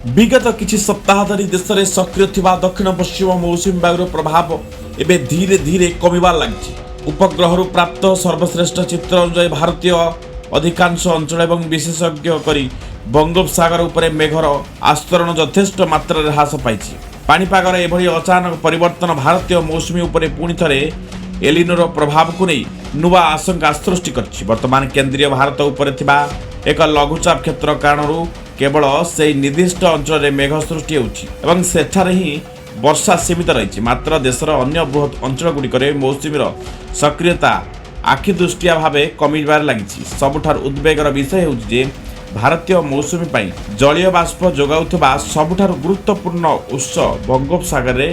ବିଗତ କିଛି ସପ୍ତାହ ଧରି ଦେଶରେ ସକ୍ରିୟ ଥିବା ଦକ୍ଷିଣ ପଶ୍ଚିମ ମୌସୁମୀ ବାୟୁର ପ୍ରଭାବ ଏବେ ଧୀରେ ଧୀରେ କମିବାରେ ଲାଗିଛି। ଉପଗ୍ରହରୁ ପ୍ରାପ୍ତ ସର୍ବଶ୍ରେଷ୍ଠ ଚିତ୍ର ଅନୁଯାୟୀ, ଭାରତୀୟ ଅଧିକାଂଶ ଅଞ୍ଚଳ ଏବଂ ବିଶେଷଜ୍ଞ କରି ବଙ୍ଗୋପସାଗର ଉପରେ ମେଘର ଆସ୍ତରଣ ଯଥେଷ୍ଟ ମାତ୍ରାରେ ହ୍ରାସ ପାଇଛି। ପାଣିପାଗର ଏଭଳି ଅଚାନକ ପରିବର୍ତ୍ତନ ଭାରତୀୟ ମୌସୁମୀ ଉପରେ ପୁଣି ଥରେ ଏଲିନୋର ପ୍ରଭାବକୁ ନେଇ ନୂଆ ଆଶଙ୍କା ସୃଷ୍ଟି କରିଛି। ବର୍ତ୍ତମାନ କେନ୍ଦ୍ରୀୟ ଭାରତ ଉପରେ ଥିବା ଏକ ଲଘୁଚାପ କ୍ଷେତ୍ର କାରଣରୁ କେବଳ ସେହି ନିର୍ଦ୍ଦିଷ୍ଟ ଅଞ୍ଚଳରେ ମେଘ ସୃଷ୍ଟି ହେଉଛି ଏବଂ ସେଠାରେ ହିଁ ବର୍ଷା ସୀମିତ ରହିଛି। ମାତ୍ର ଦେଶର ଅନ୍ୟ ବୃହତ୍ ଅଞ୍ଚଳଗୁଡ଼ିକରେ ମୌସୁମୀର ସକ୍ରିୟତା ଆଖିଦୃଷ୍ଟିଆ ଭାବେ କମିବାରେ ଲାଗିଛି। ସବୁଠାରୁ ଉଦ୍ବେଗର ବିଷୟ ହେଉଛି ଯେ ଭାରତୀୟ ମୌସୁମୀ ପାଇଁ ଜଳୀୟ ବାଷ୍ପ ଯୋଗାଉଥିବା ସବୁଠାରୁ ଗୁରୁତ୍ୱପୂର୍ଣ୍ଣ ଉତ୍ସ ବଙ୍ଗୋପସାଗରରେ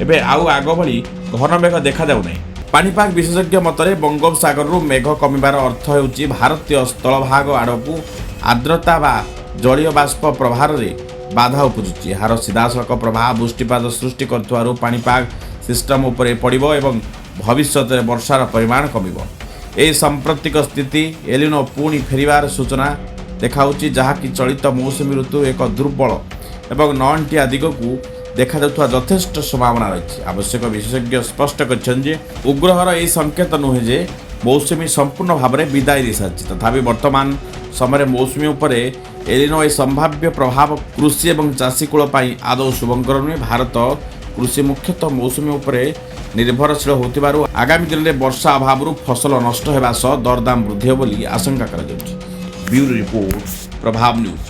ଏବେ ଆଉ ଆଗ ଭଳି ଘନ ମେଘ ଦେଖାଯାଉନାହିଁ। ପାଣିପାଗ ବିଶେଷଜ୍ଞ ମତରେ, ବଙ୍ଗୋପସାଗରରୁ ମେଘ କମିବାର ଅର୍ଥ ହେଉଛି ଭାରତୀୟ ସ୍ଥଳଭାଗ ଆଡ଼କୁ ଆର୍ଦ୍ରତା ବା ଜଳୀୟ ବାଷ୍ପ ପ୍ରବାହରେ ବାଧା ଉପୁଜୁଛି। ଏହାର ସିଧାସଳଖ ପ୍ରଭାବ ବୃଷ୍ଟିପାତ ସୃଷ୍ଟି କରୁଥିବାରୁ ପାଣିପାଗ ସିଷ୍ଟମ ଉପରେ ପଡ଼ିବ ଏବଂ ଭବିଷ୍ୟତରେ ବର୍ଷାର ପରିମାଣ କମିବ। ଏହି ସାମ୍ପ୍ରତିକ ସ୍ଥିତି ଏଲିନୋ ପୁଣି ଫେରିବାର ସୂଚନା ଦେଖାଉଛି, ଯାହାକି ଚଳିତ ମୌସୁମୀ ଋତୁ ଏକ ଦୁର୍ବଳ ଏବଂ ନଅଣ୍ଟିଆ ଦିଗକୁ ଦେଖାଯାଉଥିବା ଯଥେଷ୍ଟ ସମ୍ଭାବନା ରହିଛି। ଆବଶ୍ୟକ ବିଶେଷଜ୍ଞ ସ୍ପଷ୍ଟ କରିଛନ୍ତି ଯେ ଉଗ୍ରହର ଏହି ସଂକେତ ନୁହେଁ ଯେ ମୌସୁମୀ ସମ୍ପୂର୍ଣ୍ଣ ଭାବରେ ବିଦାୟ ଦେଇସାରିଛି। ତଥାପି ବର୍ତ୍ତମାନ ସମୟରେ ମୌସୁମୀ ଉପରେ ଏଲିନୋ ଏହି ସମ୍ଭାବ୍ୟ ପ୍ରଭାବ କୃଷି ଏବଂ ଚାଷୀକୂଳ ପାଇଁ ଆଦୌ ଶୁଭଙ୍କର ନୁହେଁ। ଭାରତ କୃଷି ମୁଖ୍ୟତଃ ମୌସୁମୀ ଉପରେ ନିର୍ଭରଶୀଳ ହେଉଥିବାରୁ ଆଗାମୀ ଦିନରେ ବର୍ଷା ଅଭାବରୁ ଫସଲ ନଷ୍ଟ ହେବା ସହ ଦରଦାମ ବୃଦ୍ଧି ହେବ ବୋଲି ଆଶଙ୍କା କରାଯାଉଛି। ବ୍ୟୁରୋ ରିପୋର୍ଟ, ପ୍ରଭାବ ନ୍ୟୁଜ୍।